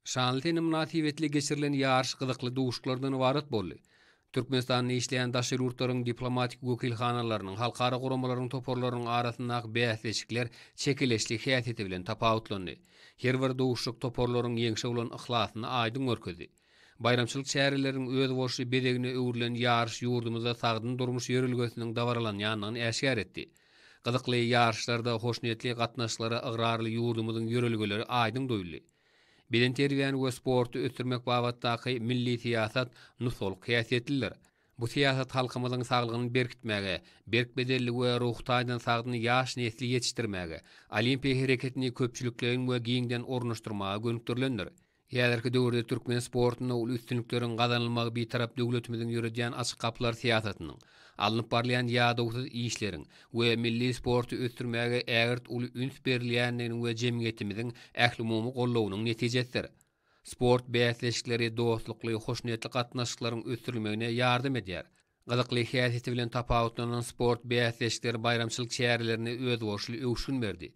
Şanly sene mynasybetli geçirilen ýaryş gyzykly duşuşyklardan ybarat boldy. Türkmenistanda işleýän daşary ýurtlaryň diplomatik wekilhanalarynyň, halkara guramalaryň toparlarynyň arasyndaky bäsleşikler çekeleşli häsiýeti bilen tapawutlandy. Her bir duşuşyk toparlaryň ýeňşe bolan yhlasyny aýdyň görkezdi. Baýramçylyk çäreleriniň özboluşly bezegine öwrülen ýaryş ýurdumyzda sagdyn durmuş ýörelgesiniň dabaralanýandygyny äşgär etdi. Gyzykly ýaryşlarda hoşniýetli gatnaşyklara ygrarly ýurdumyzyň ýörelgeleri aýdyň duýuldy. Bedenterbiýäni we sporty ösdürmek babatdaky milli syýasat nusgalyk häsiýetlidir. Bu syýasat halkymyzyň saglygyny berkitmäge, berk bedenli we ruhy taýdan sagdyn ýaş nesli ýetişdirmäge, olimpiýa hereketini köpçülikleýin we giňden ornaşdyrmaga gönükdirilendir. Häzirki döwürde türkmen sportunda uly üstünlikleriň gazanylmagy Bitarap döwletimiziň ýöredýän açyk gapylar syýasatynyň, alnyp barylýan ýadawsyz işleriň we milli sporty ösdürmäge ägirt uly üns berilýändiginiň we jemgyýetimiziň ählumumy goldawynyň netijesidir. Sport bäsleşikleri dostlukly, hoşniýetli gatnaşyklaryň ösdürilmegine ýardam edýär. Gyzykly häsiýeti bilen tapawutlanan sport bäsleşikleri baýramçylyk çärelerine özboluşly öwüşgin berdi.